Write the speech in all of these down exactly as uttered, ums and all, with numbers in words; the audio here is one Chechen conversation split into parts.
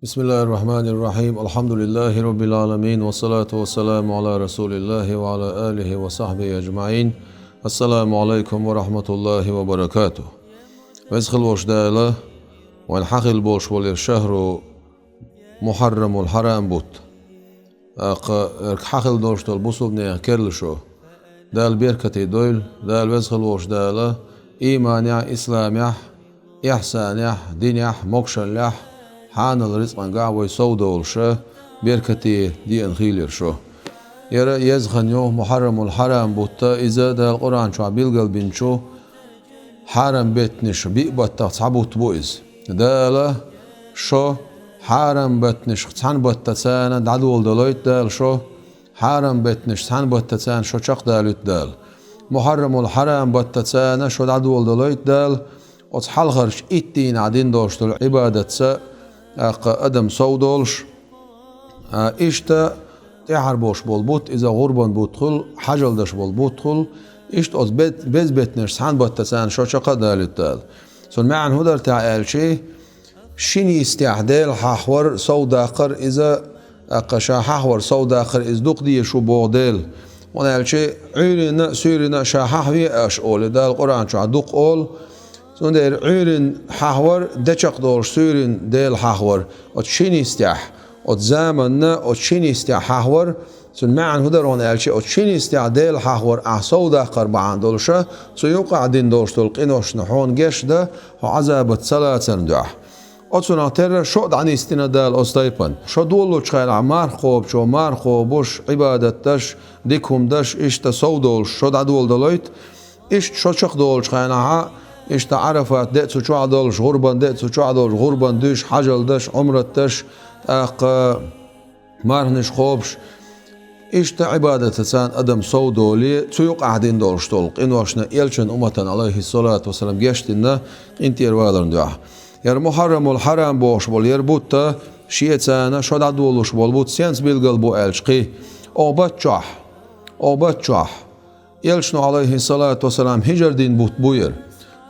بسم الله الرحمن الرحيم. الحمد لله رب العالمين. والصلاة والسلام على رسول الله وعلى آله وصحبه أجمعين. السلام عليكم ورحمة الله وبركاته. Веза хила волчу Дала вайн хьахила болуш волу шахӀру Мухьаррамул-Хьарам бутт. ТӀаккха хьахила долуш долу бусулбанехан керла шо Дала беркате дойла. Дала, Веза хила волчу Дала, ийманехь, исламехь, ихьсанехь, динехь, могушаллехь, хьанал рицкъангахь вай совдолуш, беркате деана хийла шо. Яра еза хан ю, Мухьаррамул-Хьарам бутт, иза Дала Къуръан чохь билгалбинчу хьарам беттанаш биъ баттах цхьа бутт бу иза. Дала шо хьарам беттанашха цхьана баттаца дӀадоладалойту Дала шо, хьарам беттанаш цхьана баттаца шо чекхдалуьйту Дала. Мухьаррамул-Хьарам баттаца шо дӀадоладалойту Дала, оцу хьалхарчу итт дийнахь дина долуш долу Ӏибадатца, тӀаккха адам совдолуш, а, иштта тӀаьхьара болуш болу бутт, иза гӀурбан бутт хуьлу, хьажал деш болу бутт хуьлу, иштта оцу бет-, беза беттанаш цхьана баттаца шо чекхдалуьйту Дала. Цуьнан маьӀна хӀун дара техьа аьлчи, шина йистехь Дела хьахавар, совдаккхар иза, тӀаккха ша хьахавар, совдаккхар иза дукха дезаш ву боху Дела. ХӀунда аьлча Ӏуьйранна а, суьйранна а ша хьахаве аша олий, Дала Къуръан чохь дукха олу. Цундела Ӏуьйранна хьахавар, де чекхдолуш суьйранна Дела хьахавар, оцу шина йистехь, оцу заманна, оцу шина йистехь хьахавар, цуьнан маьӀна хӀун дара хьуна аьлча, оцу шина йистехь Дела хьахавар ахь совдаккхар бахьана долуша, цу юкъахь дина долуш долу къиношна хьуна гечдан, хьо Ӏазабаца ца лацарна дуьхьа. Оцунах терра шо а дӀанисдина Дала оцу тайпана. Шо долучу хенахь марха кхобучо марха кхобуш, Ӏибадат даш, дика хӀума даш, иштта совдолуш шо дӀадоладалойту, иштта шо чекхдолучу хенахьа, иштта Ӏарафат де а цу чохь долуш, гӀурбан де а цу чохь долуш, гӀурбан дуьйш, хьажал даш, Ӏумрат даш, тӀаккха марханаш кхобуш, иштта Ӏибадатаца адам совдолий, цу юкъахь дина долуш долу къиношна элчан умматана, Ӏалайхиссалату вассалам, гечдина къинтӀера валарна дуьхьа. Яра Мухьаррамул-Хьарам бохуш болу яра бутт, шеца шо дӀадолуш болу бутт сенца билгал бу аьлча кхин, оха бат чохь, оха бат чохь. Элчано, Ӏалайхиссалату вассалам, хӀижар дина бутт бу яра.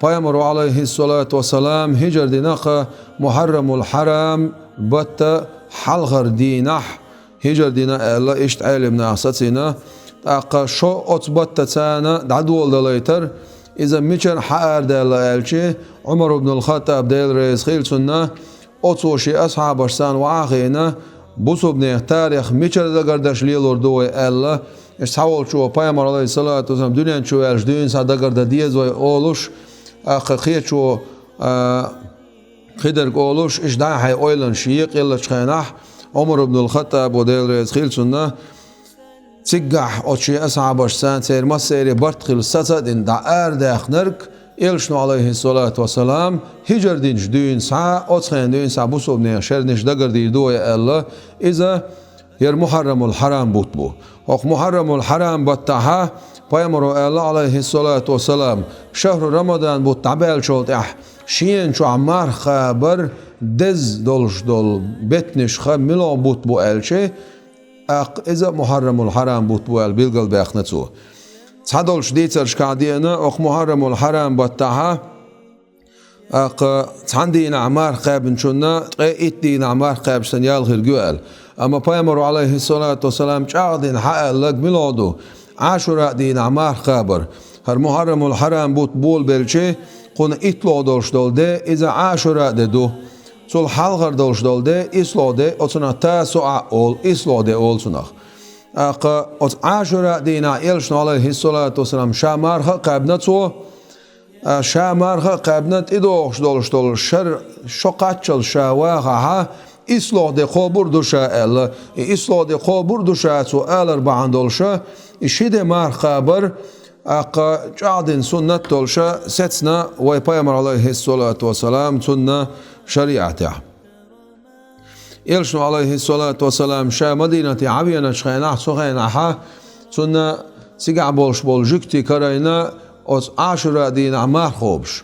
Пайхамаро, Ӏалайхиссалату вассалам, хӀижар дина-кх Мухьаррамул-Хьарам батта хьалхара дийнахь хӀижар дина аьлла, иштта Ӏелам наха сацийна. ТӀаккха шо оцу баттаца дӀадоладалайтар, иза мичара хьаарадаьлла аьлчи, Ӏумар ибн ал-Хаттаб, Дела реза хила цунна, оцо шен асхьабашца ваха а хиъна, бусулбанех тарих мичара дагардаш лелор ду вай аьлла, иштта цхьаволчо, Пайхамар, Ӏалайхиссалату вассалам, дуьнен чу ваьлча дуьйна схьа дагардан деза вай олуш, тӀаккха кхечо, а, кхидерг олуш, иштта дӀа-хьа ойланаш екъаеллачу хенахь, Ӏумар ибн ал-Хаттабо, Дела реза хила цунна, циггахь оцу шен асхьабашца церан массеран барт хилла саца а дина дӀа арадаьхнарг, элчано, Ӏалайхиссалату вассалам, хӀижар динчу дуьйна схьа, оцу хенахь дуьйна схьа бусулбанех шерниш дагардийр ду вай аьлла, иза яра Мухьаррамул-Хьарам бутт бу. ХӀокху Мухьаррамул-Хьарам баттахьа Пайхамаро аьлла, Ӏалайхиссалату вассалам, шахӀру Рамадан бутт дӀабаьллачул тӀаьхьа шена чохь марха кхабар деза долуш долу беттанашха муьлха бутт бу аьлчи, тӀаккха иза Мухьаррамул-Хьарам бутт бу аьлла билгалбаьккхина цо. Цхьадолчу дийцаршкахь деана, оха Мухьаррамул-Хьарам баттахьа, тӀаккха цхьана дийнахь марха кхаьбначунна ткъе итт дийнахь марха кхаьбча санна ял хирг ю аьлла. Амма Пайхамаро, Ӏалайхиссалату вассалам, чӀагӀдина хьааллаг муьлха ду, Ӏашура дийнахь марха кхабар. ХӀара Мухьаррамул-Хьарам бутт болабелчи, кхунна итталгӀа долуш долу де, иза Ӏашура де ду. Цул хьалхара долуш долу де, исслогӀа де, оцунах Тасуа олу, исслогӀа де олу цунах. ТӀаккха оцу Ӏашура дийнахь элчано, Ӏалайхиссалату вассалам, ша марха а кхаьбна цо, а, ша марха а кхаьбна, тӀедогӀуш долуш долу шар шо кхаччалц ша вахахьа, исслогӀа де кхобур ду ша аьлла. И исслогӀа де кхобур ду ша цо алар бахьана долуша, и ши де марха кхабар, тӀаккха чӀагӀдина суннат долуша сецна вай Пайхамар, Ӏалайхиссалату вассалам, цунна шариӀатехь. Элчано, Ӏалайхиссалату вассалам, ша Мадинате Ӏавеначу хенахь, цу хенахьа, цунна цигахь болуш болу жуьгтий карайна оцу Ӏашура дийнахь марха кхобуш.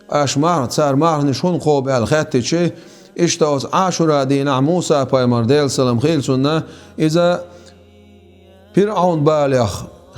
Аша марха, цара марханаш хӀунда кхобу аьлла хаьттичи, иштта оцу Ӏашура дийнахь Муса-пайхамар, Делан салам хила цунна, иза ПирӀавн балех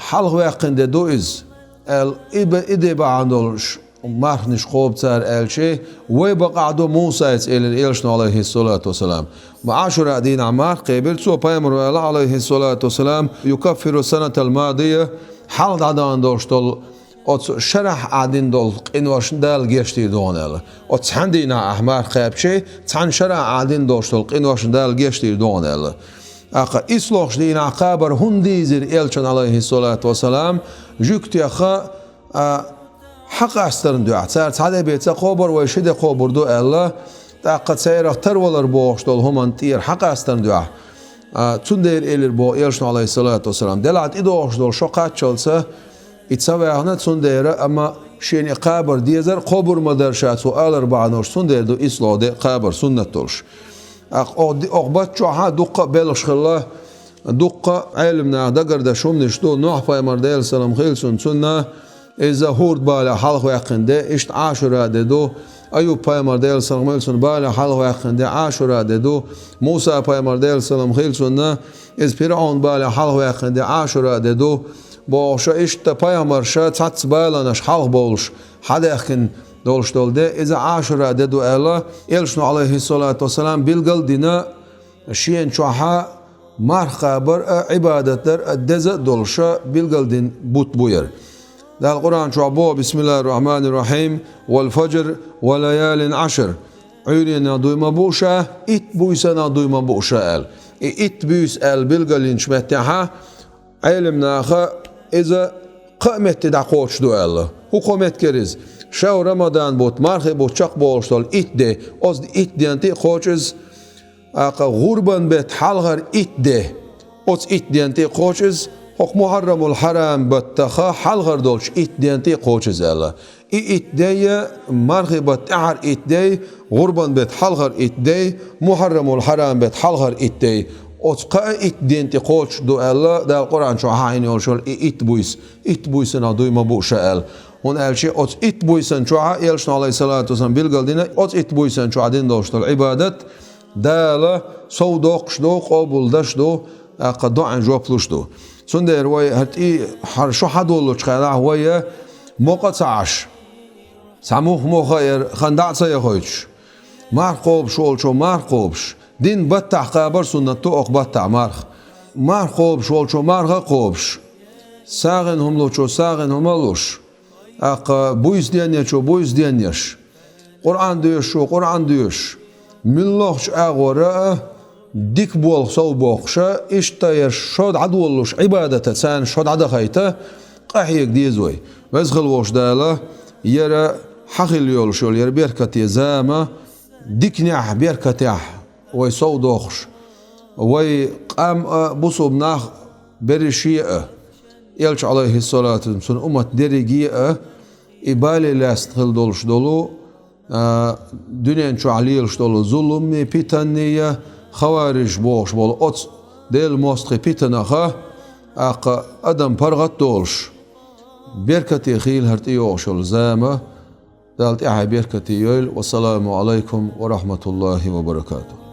хьалхаваьккхина де ду иза, аьлла, и бе-, и де бахьана долуш, марханаш кхобу цара аьлча, вай бакъахь ду Мусайца, элира элчано, Ӏалайхиссалату вассалам. Ма Ӏашура дийнахь марха кхебира цо, пайхамар ваьлла, Ӏалайхиссалату вассалам, юкаффиру санатал мадия, хьалха дӀадахана долуш долу оцу шарахь Ӏа дина долу къиношна Дала гечдийр ду хьуна аьлла. Оцу цхьана дийнахь ахь марха кхаьбча, цхьана шарахь Ӏа дина долуш долу къиношна Дала гечдийр ду хьуна аьлла. ТӀаккха ислохуш дийнахь кхабар хӀунда дийзира элчана, Ӏалайхиссалату вассалам, жуьгтех а, хьакъастарна дуьхьа. Цара цхьа де бен ца кхобур, вай ши де кхобур ду аьлла, тӀаккха церах тарвалар бохуш долу хӀуманна тӀера хьакъастарна дуьхьа. А, цундела элира боху элчано, Ӏалайхиссалату вассалам, делахь тӀедогӀуш долу шо кхаччалца и ца ваьхна, цундела, амма шена и кхабар дезар, кхобур ма дара ша цо алар бахьанаш, цундела ду исло де кхабар суннат долуш. Ах, ох, ди-, ох бат чохьа дуккха а белхаш хилла, дуккха а Ӏелам наха дагардаш хӀуманаш ду, Нохь пайхамар, Делан салам хилла цунна, цунна, иза ХӀурд балех хьалхаваьккхина де, иштта Ӏашура де ду, Аюб пайхамар, Делан салам хилла цунна, балех хьалхаваьккхина де Ӏашура де ду, Муса пайхамар, Делан салам хилла цунна, иза ПирӀаун балех хьалхаваьккхина де Ӏашура де ду, бохуша иштта пайхамарша цхьацца баланаш хьалхабовлуш хьадаьхкина долуш долу де, иза Ӏашура де ду аьлла, элчано, Ӏалайхиссалату вассалам, билгал а дина, шена чохьа марха кхабар а, Ӏибадат дар а деза а долуша билгал дина бутт бу яра. Дала Къуръан чохь боху: «Бисмиллахир рахманир рахим, вал фаджр, ва лаялин ашр». Ӏуьйренах дуй ма бу ша, итт буйсанах дуй ма бу ша аьлла. И итт буьйса аьлла билгалйинчу меттехьа, Ӏелам наха иза кхаа метте дӀакхочуш ду аьлла. ХӀун кхо меттигара иза? Шавр, Рамадан бутт, мархи бутт чекхболуш долу итт де, оцу итт ден тӀе а кхочу иза, тӀаккха гӀурбан бетта хьалхара итт де, оцу итт ден тӀе а кхочу иза, хӀокху Мухьаррамул хьарам баттаха хьалхара долчу итт ден тӀе а кхочу иза аьлла. И итт дей, мархи бат тӀаьхьара итт дей, гӀурбан бет хьалхара итт дей, Мухьаррамул хьарам бет хьалхара итт дей. Оцу кхаа итт ден тӀе кхочуш ду аьлла, Дала Къуръан чохь хьахийна йолуш йолу и итт буйса, итт буйсанах дуй ма бу ша аьлла. ХӀунда аьлча оцу итт буйсан чохь а, элчано, Ӏалайхиссалату вассалам, билгал дина, оцу итт буйсан чохь дина долуш долу Ӏибадат Дала сов доккхуш ду, къобалдеш ду, тӀаккха доӀан жоп луш ду. Цундела вай хӀара тӀе, хӀара шо хьадоллучу хенахь вай мокъа а ца Ӏаш, цхьа мух-муха а яра, хан дӀа а ца яхуьйтуш, марха кхобуш волчо марха кхобуш, дин баттахь кхабар суннат ду, окху баттахь марха. Марха кхобуш волчо марха а кхобуш, сагӀина хӀума лучо сагӀина хӀума а луш, тӀаккха буйса денъечо буйса денъеш, Къуръан доьшучо Къуръан доьшуш, муьлххачу агӀора а дика болх сов боккхуша, иштта яра шо дӀадоллуш Ӏибадата царна шо дӀадахайта, къахьега деза вай. Веза хила волуш Дала, яра хьан хила йолуш йолу, яра беркате зама, диканехь, беркатехь вай сов дохуш, вай къам а, бусулба нах а, берриге а, элча, Ӏалайхиссалату вассалам, цуьнан уммат дерриге а, и бале лаьцна хила долуш долу, а, дуьнен чохь лелаш долу зулумми, питанни я, хавариж бохуш болу оцу Делан мостагӀийн питанаха, тӀаккха адам паргӀат а долуш, беркате хийла хӀара тӀейогӀуш йолу зама, Дала тӀаьхье беркате йойла. Вассаламу Ӏалайкум ва рахматуллахи ва баракатух.